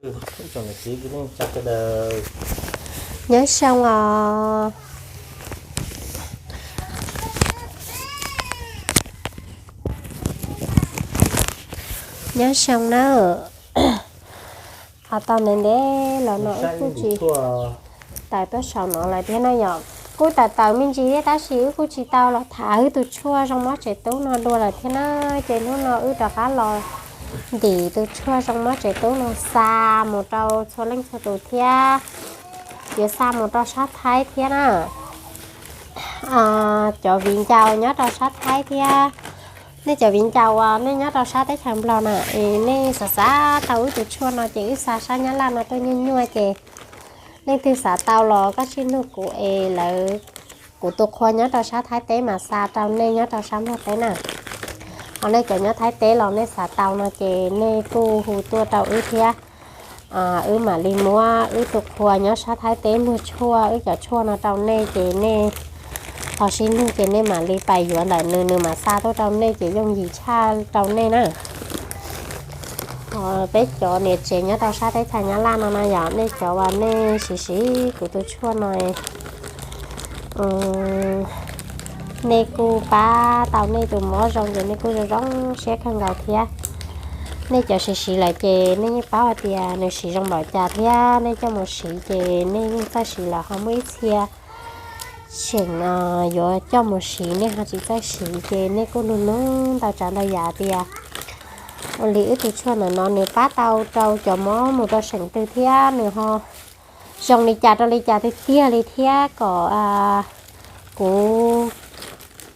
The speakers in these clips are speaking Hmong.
Ib tsoom niam txiv kwv tij neej tsa sawv daws, nyob zoo os. Nyob zoo na. Qhov tau ntev ntev los no wb kuj tsis tawm tuaj saum no lawm thiab na yom. Kuj tawm tawm me ntsis thiab tab sis wb kuj tsis tau los tham wb tus tshuaj zoo mob tsev tub no dua lawm thiab na. Ces hnub no wb rov qab los ntim tus tshuaj zoo mob tsev tub no xa mus rau txhua leej txhua tus thiab, yuav xa mus rau sab Thaib thiab na. Cov viv ncaus nyob rau sab Thaib thiab, nej cov viv ncaus uas nej nyob rau sab teb chaws Nplog na, es nej xav xav tau wb tus tshuaj no ces wb xa sab Nyab Laj no tuaj nyuaj nyuaj ces leej twg xav tau los koj tsij nug kuv es lawv, kuv tus qhua nyob rau sab Thaib teb mas xa rau nej nyob rau sab Nplog teb na. Ho nej cov nyob Thaib teb los nej xav tau no ces nej kuj hu tuaj rau wb thiab. Wb mam li muab wb tus qhua nyob sab Thaib teb muag tshuaj, wb cov tshuaj no rau nej ces nej ho sib nug ces nej mam li pais yuav ntawm nws, nws mam xa tuaj rau nej ces yooj yim tshaj rau nej na. Peb cov niam tsev nyob rau sab teb chaws Nyab Laj no no yom, nej cov uas nej siv siv kuv tus tshuaj no, nej kuj pab tau nej tus mob zoo ces nej kuj zoo zoo siab kawg nkaus thiab. Nej cov siv siv lawm ces nej yeej paub hais tias nws siv zoo npaum cas thiab, nej coj mus siv ces nej yeej txawj siv lawm, ho muaj ib txhia tseem yuav coj mus siv nej ho tsis txawj siv ces nej kuj nug nug ntau tsav ntau yam tias ua li wb tus tshuaj ntawm no nws pab tau rau cov mob mus rau seem twg thiab nws ho zoo li cas rau li cas tiag tiag li thiab kom kuv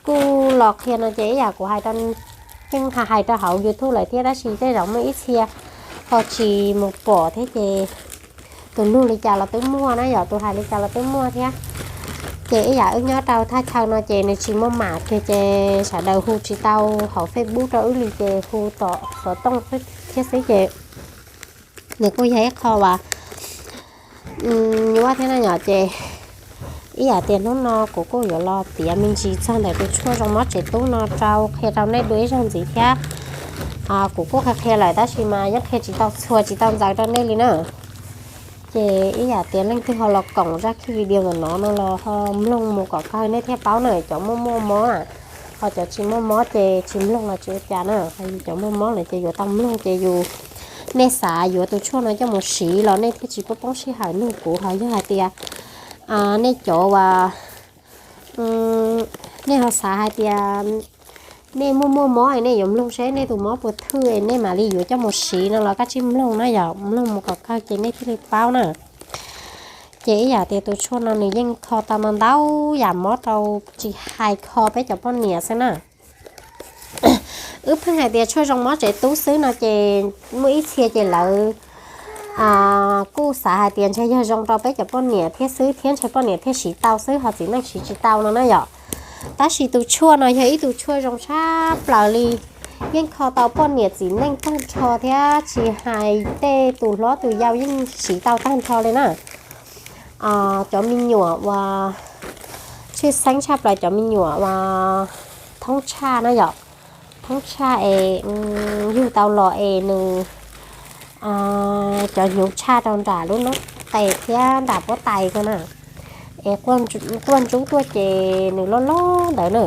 kuj los qhia no ces ib yam kuv hais rau, yeej hais rau hauv YouTube lawm thiab tab sis tej zaum muaj ib txhia ho tsis mus pom thiab ces tus nug li cas los twb muaj na yom, tus hais li cas los twb muaj thiab. Ces ib yam wb nyob rau thaj chaw no ces nws tsis muaj mam kiag ces sawv daws hu tsis tau hauv Facebook rau wb li ces hu tom xov tooj thiab xwb ces nws kuj yog ib qho uas nyuaj thiab na yom. Ces ib yam tias hnub no kuv kuj yuav los piav me ntsis txog ntawm tus tshuaj zoo mob tsev tub no rau qhia rau nej dua ib zaug ntxiv thiab. Kuv kuj qhia qhia lawm tab sis mas yeej qhia tsis tau txhua tsis tau ntxaws rau nej li na. Ces ib yam tias leej twg ho los koom zaj video ntawm no no los ho mloog mus kom kawg nej thiaj paub na, cov muaj muaj mob na. Ho cov tsis muaj mob ces tsis mloog los tsis ua cas na, ho yus cov muaj mob lawm ces yuav tau mloog ces yus, nej xav yuav tus tshuaj no coj mus siv los nej thiaj tsis poob poob sij hawm nug kuv. Ho yog hais tias nej cov uas nej ho xav hais tias nej muaj muaj mob es nej yuav mloog seb nej tus mob puas thwj es nej mam li yuav coj mus siv no los koj tsij mloog na yom, mloog mus kom kawg ces nej thiaj li paub na. Ces ib yam tias tus tshuaj no nws yeej kho tau ntau ntau yam mob rau, tsis hais kho peb cov poj niam xwb na. Wb pheej hais tias tshuaj zoo mob tsev tub xwb no ces muaj ib txhia ces lawv kuj xav hais tias ntshe yog zoo rau peb cov poj niam thiab xwb thiab ntshe poj niam thiaj siv tau xwb ho txiv neej siv tsis tau no na yom. Tab sis tus tshuaj no yog ib tus tshuaj zoo tshaj plaws li, yeej kho tau poj niam txiv neej tag nrho thiab tsis hais tej tus hlob tus yau yeej siv tau tag nrho li na. Cov me nyuam uas tshwj xeeb tshaj plaws cov me nyuam uas thoob tshaj na yom, thoob tshaj es yug tau los es nws cov hnyuv tshaj rau nram lub noob qes thiab nram puab tais ko na, es quaj ntsub tuaj ces nws loj loj ntawd na.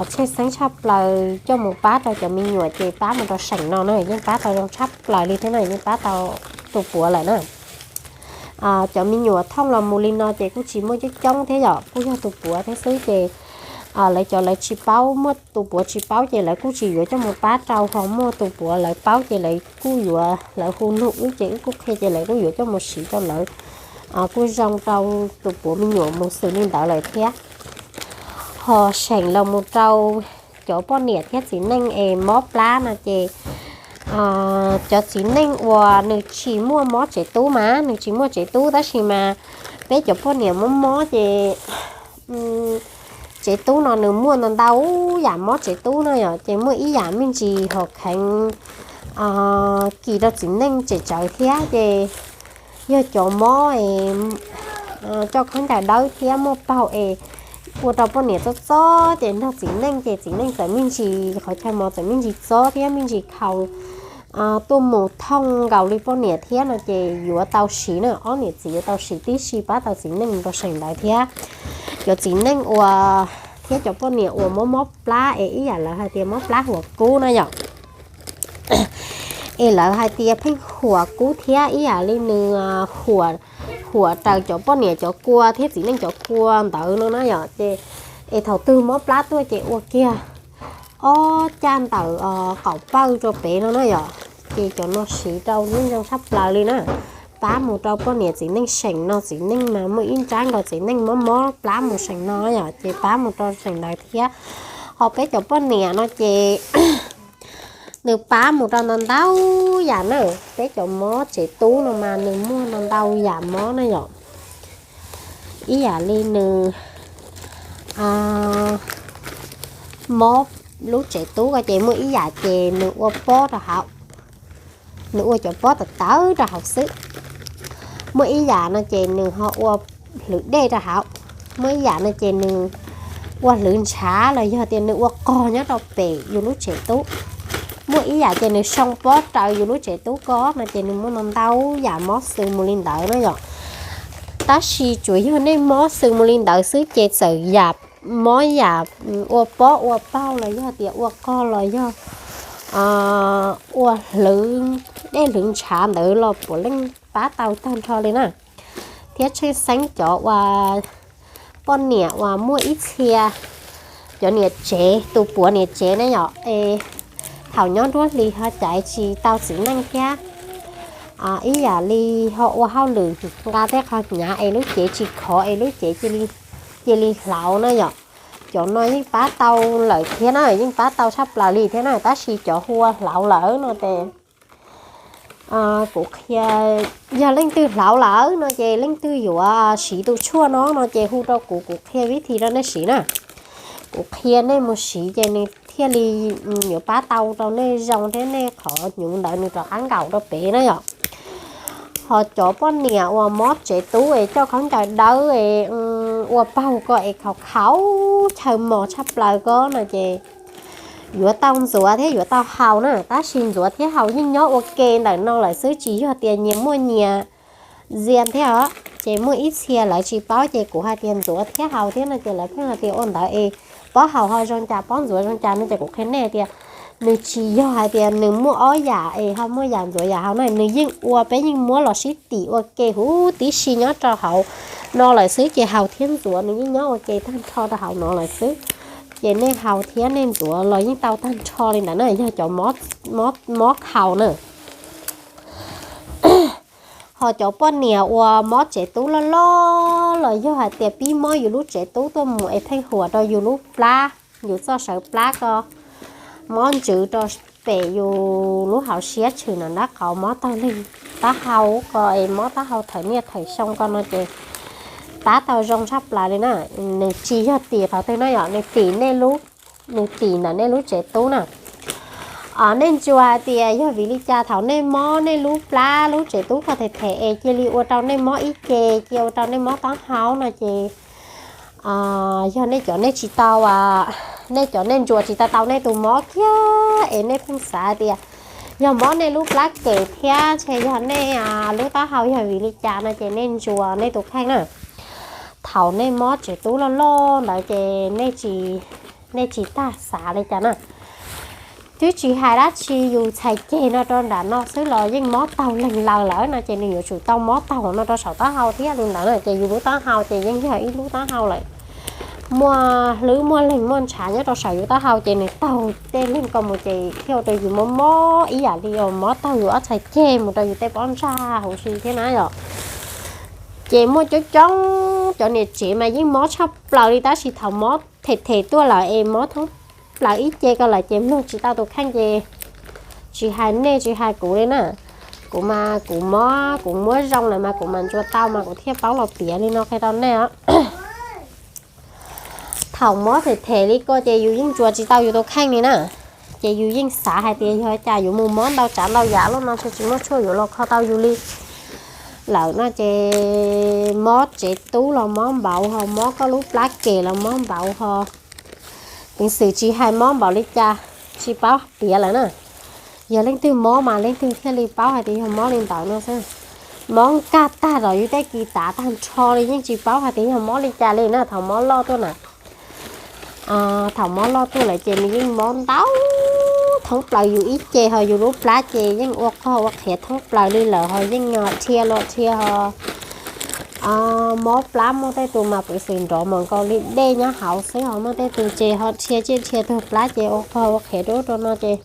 Tshwj xeeb tshaj plaws coj mus pab rau cov me nyuam ces pab mus rau seem no na yeej pab tau zoo tshaj plaws li thiab na, yeej pab tau tus puav lawm na. Cov me nyuam thooj los mus li no ces kuj tsis muaj coob coob thiab yom, kuj yog tus puav thiab xwb ces lawv cov lawv tsis paub, muaj tus puav tsis paub ces lawv kuj tsis yuav coj mus pab rau, ho muaj tus puav lawv paub ces lawv kuj yuav, lawv hu nug wb ces wb kuj qhia ces lawv kuj yuav coj mus siv rau lawv, kuj zoo rau tus puav me nyuam mus xws li ntawd lawm thiab. Ho seem los mus rau cov poj niam thiab txiv neej es mob plab no ces cov txiv neej uas nws tsis muaj mob tsev tub mas nws tsis muaj tsev tub tab sis mas peb cov poj niam mob mob ces tsev tub no nws muaj ntau ntau yam mob tsev tub no yom, ces muaj ib yam me ntsis hom kheev kis rau txiv neej tsem tsawv thiab ces yog cov mob es coj khaub ncaws dawb thiab muaj paug es ua rau poj niam txob txob ces nrog txiv neej ces txiv neej txawm me ntsis qhov chaw mos txawm me ntsis txob thiab me ntsis khaus tuaj mus thooj nkaus li poj niam thiab no ces yuav tau siv na, ob niam txiv yuav tau siv tib si pab tau txiv neej mus rau seem ntawd thiab. Cov txiv neej uas thiab cov poj niam uas mob mob plab es ib yam lawv hais tias mob plab huam kub na yom, es lawv hais tias pheej huam kub thiab ib yam li nws huam raws cov poj niam cov kua thiab txiv neej cov kua ntawd no na yom, ces es thaum twg mob plab tuaj ces ua kiag ob caj ntawm qaum pawj rau pem no na yom, ces cov no siv rau yeej zoo tshaj plaws li na. Pab mus rau poj niam txiv neej seem no, txiv neej mas muaj ib nrab nkaus txiv neej mob mob plab mus seem no yom, ces pab mus rau seem ntawd thiab. Ho peb cov poj niam no ces nws pab mus rau ntau ntau yam na, peb cov mob tsev tub no mas nws muaj ntau ntau yam mob na yom. Ib yam li nws mob lub tsev tub ko ces muaj ib yam ces nws ua pob rau hauv, nws ua cov pob tawv tawv rau hauv xwb. Muaj ib yam no ces nws ho ua hlwv dej rau hauv. Muaj ib yam no ces nws ua hlwv ntshav los yog tias nws ua qog nyob rau pem yus lub tsev tub. Muaj ib yam ces nws soo pob raws yus lub tsev tub ko no ces nws muaj ntau ntau yam mob xws mus li ntawd na yom. Tab sis tsuas yog nej mob xws mus li ntawd xwb ces txawm yam mob yam ua pob ua paug los yog tias ua qog los yog ua hlwv dej hlwv ntshav ntawd los puav leej pab tau tag nrho li na. Thiab tshwj xeeb cov uas poj niam uas muaj ib txhia cov niam tsev, tus puav niam tsev ne yom, es thaum nyob nruab hlis ho caiv tsis tau txiv neej thiab, ib yam li ho ua hauj lwm nqa tej qhov hnyav es lub cev tsis khov es lub cev cia li hlauv na yom. Cov no yeej pab tau lawm thiab na, yeej pab tau tshaj plaws li thiab na, tab sis cov hu ua hlauv lawm no ces kuv qhia, yog leej twg hlauv lawm no ces leej twg yuav siv tus tshuaj no no ces hu rau kuv, kuv qhia vib thi rau nej siv na. Kuv qhia nej mus siv ces nws thiaj li yuav pab tau rau nej zoo thiab nej qhov hnyuv ntawd nws rov qab nkaum rau pem na yom. Ho cov poj niam uas mob tsev tub es coj khaub ncaws dawb es ua paug ko es khaus khaus chaw mos tshaj plaws ko no ces yuav tau ntxuav thiab yuav tau haus na, tab sis ntxuav thiab haus yeej nyob ua ke ntawm no lawm xwb, tsis yog tias nyias muaj nyias ntxias thiab os. Ces muaj ib txhia lawv tsis paub ces kuv hais tias ntxuav thiab haus thiab no ces lawv pheej hais tias ua ntawd es pob haus ho zoo cas pob ntxuav zoo cas no ces kuv qhia nej tias nws tsis yog hais tias nws muaj ob yam es ho muaj yam ntxuav yam haus na, nws yeej ua, peb yeej muab los sib tim ua ke huv tib si nyob rau hauv no lawm xwb, ces haus thiab ntxuav nws yeej nyob ua ke tag nrho rau hauv no lawm xwb. Ces nej haus thiab nej ntxuav los yeej tau tag nrho li ntawd na, yog cov mob haus na. Ho cov poj niam uas mob tsev tub loj loj los yog hais tias pib mob yus lub tsev tub tuaj mus es pheej huam rau yus lub plab, yus txoj sawv plab ko, mob ntsws rau pem yus lub hauv siab tshwm nram nraub qaum, mob taug leeg taub hau ko es mob taub hau thawm niaj thawm xyoo ko no ces pab tau zoo tshaj plaws li na. Nws tsis yog tim qhov twg na yom, nws tim nej lub, nws tim ntawm nej lub tsev tub na. Nej ntsuas hais tias yog vim li cas thaum nej mob nej lub plab lub tsev tub ko them them es cia li ua rau nej mob ib ce, cia ua rau nej mob taub hau no ces yog nej cov nej tsis tau, nej cov nej ntsuas tsis tau tau nej tus mob kiag es nej pheej xav tias yog mob nej lub plab kem thiab ntshe yog nej lub taub hau yog vim li cas no ces nej ntsuas nej tus kheej na. Thaum nej mob tsev tub loj loj ntawd ces nej tsis tag xav li cas na. Twb tsis hais dab tsi, yus txhais ceg no rau nram no xwb los yeej mob taug leeg laws lawm no ces nws yuav tsum tau mob taug no rau saum taub hau thiab li ntawd na ces yus lub taub hau ces yeej yog ib lub taub hau lawm. Muaj hlwb muaj leeg muaj ntshav nyob rau saum yus taub hau ces nws taug tej leeg ko mus ces thiaj ua rau yus mob mob ib yam li uas mob taug yus ob txhais ceg mus rau yus tej pob ntsag huv si thiab na yom. Ces muaj coob coob cov niam tsev mas yeej mob tshaj plaws li tab sis thaum mob them them tuaj lawm es mob thoob plaws ib ce ko lawm ces mloog tsis tau tus kheej ces tsis hais nej tsis hais kuv li na. Kuv mas kuv mob kuv muab zoo lawm mas kuv mas ntsuas tau mas kuv thiaj paub los piav li no qhia rau nej os. Thaum mob them them li ko ces yus yeej ntsuas tsis tau yus tus kheej li na. Ces yus yeej xav hais tias yog cas yuav mus mob ntau tsav ntau yam lub no ntshe tsis muaj tshuaj yuav los kho tau yus li lawm no ces mob tsev tub los mob npaum ho, mob koj lub plab kem los mob npaum ho. Peev xwm tsis hais mob npaum li cas tsis paub piav lawm na. Yog leej twg mob mas leej twg thiaj li paub hais tias yog mob li ntawd no xwb. Mob nkag tag los yus tej kis tav tag nrho li yeej tsis paub hais tias yog mob li cas li na. Thaum mob loj tuaj na, thaum mob loj tuaj lawm ces nws yeej mob ntau thoob plaws yus ib ce, ho yus lub plab ces yeej ua qog ua qhiav thoob plaws li lawm, ho yeej dhia los dhia ho mob plab. Muaj tej tus mas pwv xwm nrov mas nkaus li dej nyob hauv xwb, ho muaj tej tus ces ho dhia ciaj dhia tug plab ces ua qog ua qhiav rau ub rau no ces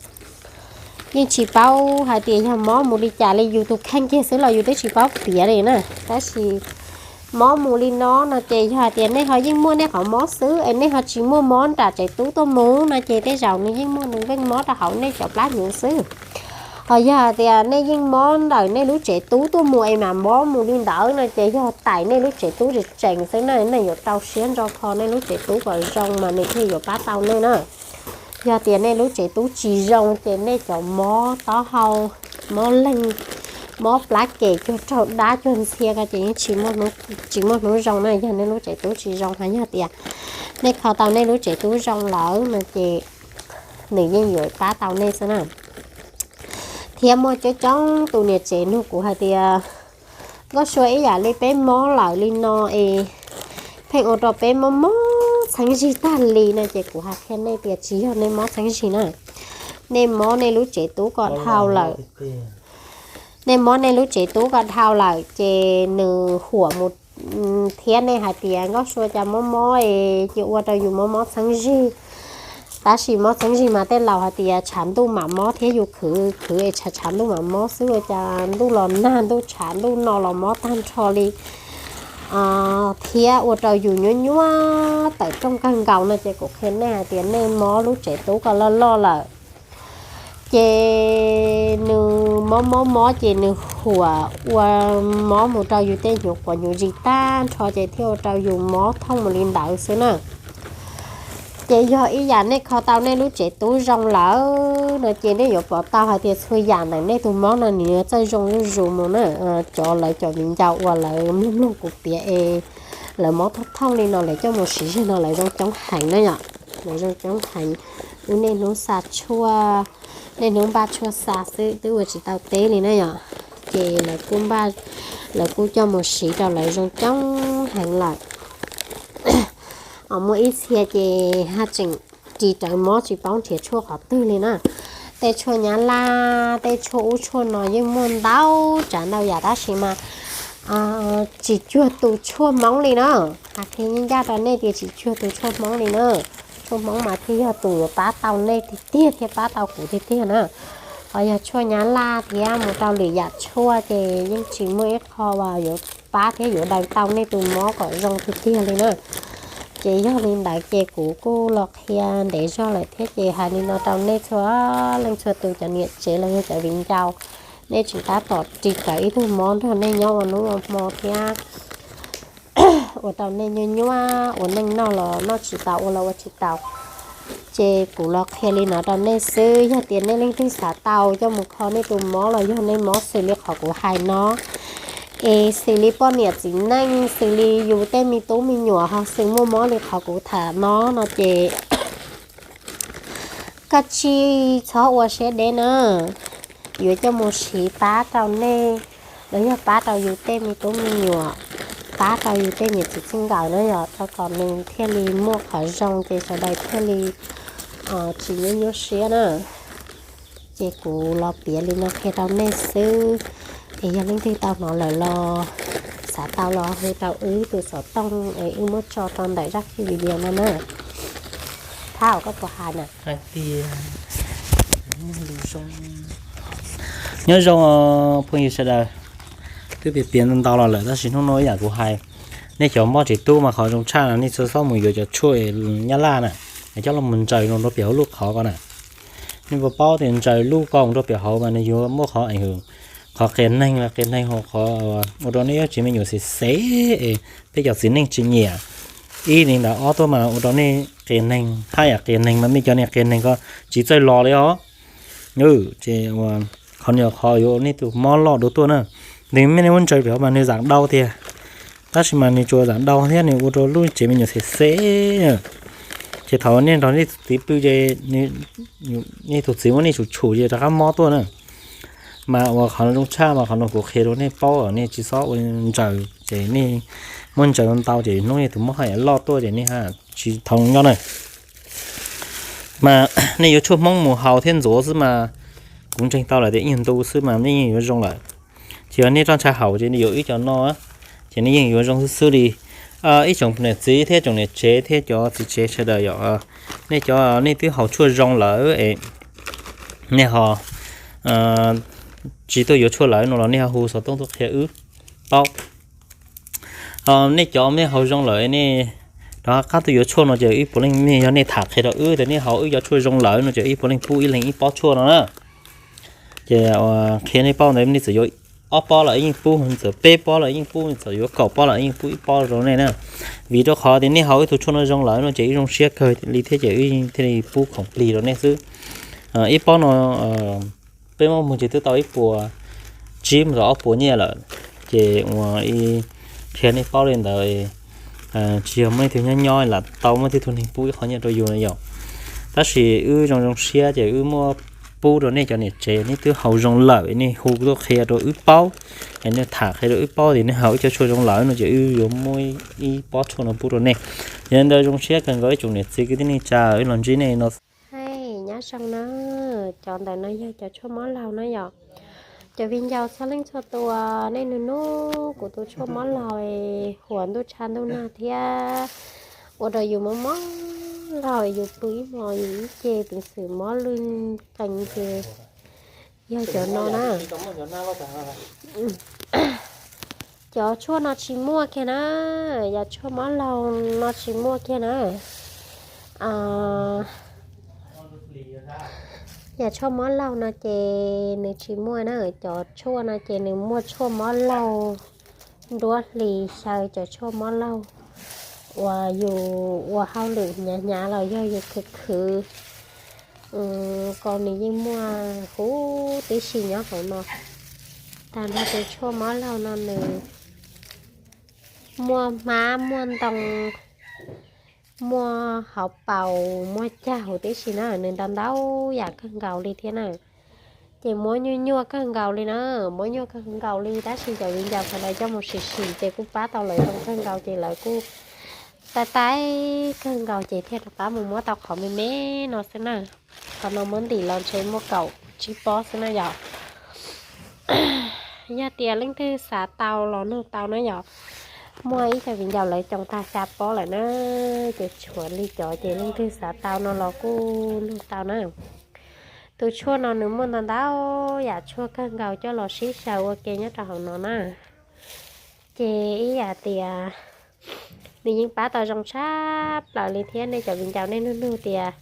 yeej tsis paub hais tias yog mob mus li cas li. Yus tus kheej kiag xwb los yus twb tsis paub piav li na. Tab sis mob mus li no no ces yog hais tias nej ho yeej muaj nej qhov mob xwb es nej ho tsis muaj mob nram tsev tub tuaj mus no ces tej zaum nws yeej muaj nws yeej mob rau hauv nej cov plab hnyuv xwb. Ho yog hais tias nej yeej mob ntawm nej lub tsev tub tuaj mus es mam mob mus li ntawd no ces yog tais nej lub tsev tub tsees tsees xwb na, nej yuav rau siab ntso kho nej lub tsev tub kom zoo mas nws thiaj yuav pab tau nej na. Yog tias nej lub tsev tub tsis zoo ces nej cov mob taub hau, mob leeg, mob plab kem, cuag raug dab cuag ntxhia ko ces yeej tsis muaj hnub zoo na, yog nej lub tsev tub tsis zoo. Ho yog tias nej kho tau nej lub tsev tub zoo lawm no ces nws yeej yuav pab tau nej xwb na. Thiab muaj coob coob tus niam tsev nug kuv hais tias, Nkauj Sua, ib yam li peb mob lawm li no es pheej ua rau peb mob mob txheeb zig tag li no? Ces kuv hais qhia nej tias tsis yog nej mob txheeb zig na, nej mob nej lub tsev tub kom dhau lawm. Nej mob nej lub tsev tub kom dhau lawm ces nws huam mus thiab nej hais tias Nkauj Sua cas mob mob es cia ua rau yus mob mob txheeb zig. Tab sis mob txheeb zig mas tej laus hais tias tshav ntuj mam mob thiab yus khwv khwv es tshav tshav ntuj mam mob xwb, ua cas ntuj los nag ntuj tshav ntuj no los mob tag nrho li thiab ua rau yus nyuaj nyuaj tawm rooj kawg nkaus no. Ces kuv qhia nej hais tias nej mob lub tsev tub kom loj loj lawm. Ces nws mob mob mob ces nws huam ua mob mus rau yus tej hnyuv quav hnyuv zis tag nrho ces thiaj ua rau yus mob thooj mus li ntawd xwb na. Ces yog ib yam nej kho tau nej lub tsev tub zoo lawm no ces nej yuav pom tau hais tias txhua yam ntawm nej tus mob no nws yuav txawj zoo zuj zus mus na. Cov lawv cov viv ncaus uas lawv mloog mloog kuv piav es lawv mob thooj thooj li no lawv coj mus siv zog no lawv zoo coob heev na yom. Lawv zoo coob heev. Wb niaj hnub xa tshuaj, niaj hnub npaj tshuaj xa xwb twb ua tsis tau teb li na yom. Ces lawv kuj npaj, lawv kuj coj mus siv rau lawv zoo coob heev lawm. Muaj ib txhia ces haj tseem ris rawv mob tsis paub nrhiav tshuaj qhov twg li na. Tej tshuaj nyab laj, tej tshuaj ub tshuaj no yeej muaj ntau tsav ntau yam tab sis mas tsis cuag tus tshuaj Hmoob li na. Hais qhia ncaj rau nej tias tsis cuag tus tshuaj Hmoob li na. Tshuaj Hmoob mas thiaj yog tus yuav pab tau nej tiag tiag thiab pab tau kuv tiag tiag na. Ho yog tshuaj nyab laj thiab mus rau lwm yam tshuaj ces yeej tsis muaj ib qho uas yuav pab thiab yuav daws tau nej tus mob kom zoo tiag tiag li na. Ces yog li ntawd ces kuv kuj los qhia ntev zog lawm thiab ces hais li no rau nej txhua leej txhua tus cov niam tsev los yog cov viv ncaus, nej tseem tab tom ris rawv ib tug mob nrog nej nyob ua hnub ua hmo thiab ua rau nej nyuaj nyuaj ua neej noj los noj tsis tau ua los ua tsis tau. Ces kuv los qhia li no rau nej xwb, yog tias nej leej twg xav tau coj mus kho nej tus mob los yog nej mob xws li qhov kuv hais no, es xws li poj niam txiv neej, xws li yus tej me tub me nyuam ho xws muaj mob li qhov kuv tham no no ces koj tsis txhob ua siab deb na, yuav coj mus siv pab rau nej los yog pab rau yus tej me tub me nyuam, pab rau yus tej niam txiv txij nkawm na yom, rau kom nws thiaj li muaj qhov zoo ces sawv daws thiaj li tsis nyuaj nyuaj siab na. Ces kuv los piav li no qhia rau nej xwb, es yog leej twg tau hnov lawm los xav tau los hu rau wb tus xov tooj es wb muab tso rau ntawm zaj video no na. Thab, koj puas hais na? Hais tias nyob zoo phooj ywg sawv daws, twb piav piav ntau ntau los lawm tab sis hnub no ib yam kuv hais, nej cov mob tsev tub mas qhov zoo tshaj nej txhob mus yuav cov tshuaj nyab laj na, coj los mus ntsaws rau pem hauv lub qhov ko na. Nej puas paub tias ntsaws lub ko mus rau pem hauv mas nws yuav muaj qhov ảnh hưởng, qhov qias neeg, qias neeg hauv qhov ua rau nej ib tsev me nyuam xes xes es peb cov txiv neej tsis nyiam. Ib li ntawd, ob tuaj mas ua rau nej qias neeg, haj yam qias neeg mas nej cov niag qias neeg ko tsis txawj los li os. Ces qhov no qhov yuav nej tus mob loj dua tuaj na. Nws mej nej muab ntsaws pem hauv mas nws giảm đau tiag, tab sis mas nws tsuas giảm đau thiab nws ua rau lub tsev me nyuam xes xes. Ces thaum nej nrog nej tus txiv pw ces nej tus txiv muab nej tshum tshum ces rov qab mob tuaj na. Mas uas qhov no zoo tshaj mas qhov no kuv qhia rau nej paub, nej tsis txhob ua ntsaws ces nej muab ntsaws ntau ces hnub nej tus mob haj yam loj tuaj ces nej tsis thoob nyob na. Mas nej yuav tshuaj Hmoob mus haus thiab ntxuav xwb mas kuv ntseeg tau lawm tias ib nyuag ntu xwb mas nej yeej yuav zoo lawm. Ces yog nej roj ntsha haus ces nej yuav ib co no, ces nej yeej yuav zoo xwb xwb li. Ib tsoom niam txiv thiab tsoom niam tsev thiab cov txiv tsev sawv daws yom, nej cov nej twb haus tshuaj zoo lawm es nej ho tsis tuaj yuav tshuaj lawm no los nej ho hu xov tooj tuaj qhia wb paub. Nej cov nej haus zoo lawm nej rov qab tuaj yuav tshuaj no ces ib puas leej, yog nej tham qhia rau wb tias nej haus wb cov tshuaj zoo lawm no ces ib puas leej pub ib leeg ib pob tshuaj no na. Ces qhia nej paub ntawd, nej txawm yuav ob pob los yeej pub, txawm peb pob los yeej pub, txawm yuav kaum pob los yeej pub ib pob rau nej na. Vim rau qhov tias nej haus wb tus tshuaj no zoo lawm no ces wb zoo siab kawg li thiab ces wb thiaj li pub khoom plig rau nej xwb. Ib pob no peb muab muag ces twb tau ib puas tsib mus txog ob puas nyiaj lawm. Ces ua qhia nej paub li ntawd, tsis yog muaj ib tug nyob nyob lam tau muaj ib tug neeg pub ib qho nyiaj rau yus na yom. Tab sis wb zoo zoo siab ces wb muab pub rau nej cov niam tsev, nej twb haus zoo lawm nej hu tuaj qhia rau wb paub, es nej tham qhia rau wb paub tias nej haus wb cov tshuaj zoo lawm no ces wb yuav muab ib pob tshuaj no pub rau nej. Yog li ntawd zoo siab kawg nkaus ib tsoom niam txiv kwv tij neej tsa wb los ntsib nej no. Hais nyob zoo na, cov ntawm no yog cov tshuaj mob laug na yom. Cov viv ncaus txhua leej txhua tus, nej nug nug kuv tus tshuaj mob laug es huam ntuj tshav ntuj nag thiab ua rau yus mob mob laug, yus pw ib hmos yus ib ce peev xwm mob lwj qees ces yog cov no na. Cov tshuaj no tsis muaj kiag na, yam tshuaj mob laug no tsis muaj kiag na. Yam tshuaj mob laug no ces nws tsis muaj na, cov tshuaj no ces nws muaj tshuaj mob laug nruab hlis xyaw, cov tshuaj mob laug uas yus ua hauj lwm hnyav hnyav los yog yus khwv khwv ko nws yeej muaj huv tib si nyob hauv no. Tag nrho tus tshuaj mob laug no nws muaj hmab, muaj ntoo, muaj hauv paus, muaj cag huv tib si na, nws ntau ntau yam kawg nkaus li thiab na. Ces muab nyuaj nyuaj kawg nkaus li na, muab nyuaj kawg nkaus li tab sis cov viv ncaus sawv daws coj mus sim sim ces kuj pab tau lawv zoo kawg nkaus ces lawv kuj taij taij kawg nkaus ces thiaj rov qab mus muab tau qhov me me no xwb na. Qhov no muab ntim los ntshe muaj kaum tsib pob xwb na yom. Yog tias leej twg xav tau los nug tau na yom. Muaj ib co viv ncaus lawv coo tag xya pob lawm na, ces tshuav li cov ces leej twg xav tau no los kuj nug tau na. Tus tshuaj no nws muaj ntau ntau yam tshuaj kawg nkaus coj los sib xyaw ua ke nyob rau hauv no na. Ces ib yam tias nws yeej pab tau zoo tshaj plaws li thiab, nej cov viv ncaus nej nug nug tias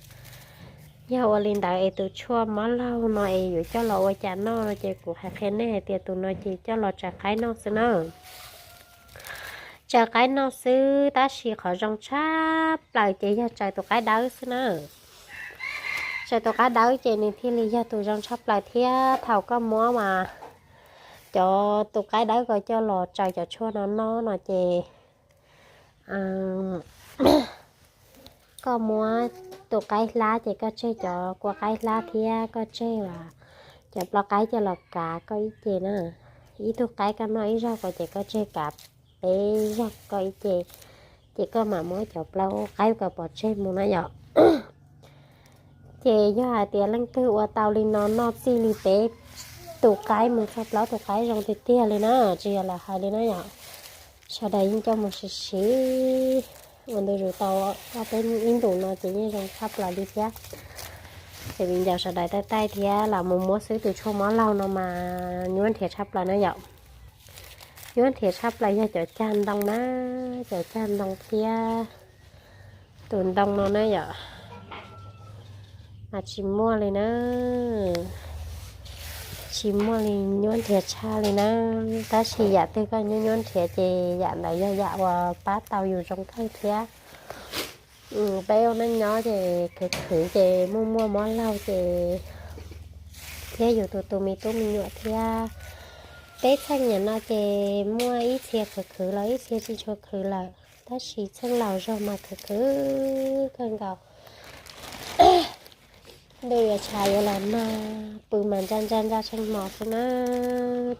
yog ua li ntawd es tus tshuaj mob laug no es yuav coj los ua cas noj no ces kuv hais qhia nej hais tias tus no ces coj los tsaws qaib noj xwb na. Tsaws qaib noj xwb tab sis qhov zoo tshaj plaws ces yog tsaws tus qaib dawb xwb na. Tsaws tus qaib dawb ces nws thiaj li yog tus zoo tshaj plaws thiab thaum koj muab mas cov tus qaib dawb ko coj los tsaws cov tshuaj no noj no ces koj muab tus qaib hlab ces koj tseg cov kua qaib hlab thiab koj tseg cov plaub qaib coj los kav koj ib ce na. Ib tug qaib koj noj ib zaug ko ces koj tseg kav peb zaug koj ib ce, ces koj mam muab cov plaub qaib ko pov tseg mus na yom. Ces yog hais tias leej twg ua tau li no noj txij li peb tus qaib mus txog plaub tus qaib zoo tiag tiag li na, tsis yog lam hais li na yom. Sawv daws yeej coj mus siv siv ua ntu zus tau ob peb ib ntus no ces yeej zoo tshaj plaws li thiab. Ces viv ncaus sawv daws taij taij thiab los mus muab xwb, tus tshuaj mob laug no mas nyuaj nrhiav tshaj plaws na yom. Nyuaj nrhiav tshaj plaws yog cov cag ntoo na, cov cag ntoo thiab tus ntoo no na yom. Mas tsis muaj li na, tsis muaj li, nyuaj nrhiav tshaj li na. Tab sis yam twg koj nyuaj nyuaj nrhiav ces yam ntawd yog yam uas pab tau yus zoo kawg thiab. Peb ua neej nyob ces khwv khwv ces muaj muaj mob laug ces thiab yus tus tus me tub me nyuam thiab. Peb txheej niam no ces muaj ib txhia khwv khwv los ib txhia tsis tshua khwv lawm, tab sis txheej laus zog mas khwv khwv kawg nkaus. Ntuj yuav tshav yuav los nag, pw mas ntsaj ntsaj ntsaj tsheej hmo xwb na.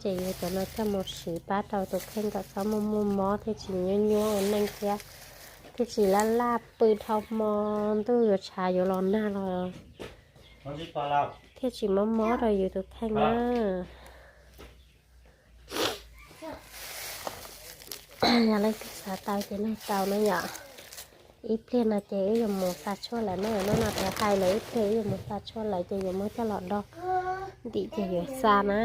Ces yuav cov no coj mus siv pab rau tus kheej kom txhob muaj muaj mob thiab tsis nyuaj nyuaj ua neej thiab, thiab tsis laj laj pw dhau hmo. Ntuj yuav tshav yuav los nag los thiaj tsis mob mob rau yus tus kheej na. Yog leej twg xav tau ces nug tau na yom. Ib pliag no ces wb yuav mus xa tshuaj lawm na, hnub no tau hais lawm ib pliag wb yuav mus xa tshuaj lawm ces yuav muab coj los do ntim ces yuav xa na.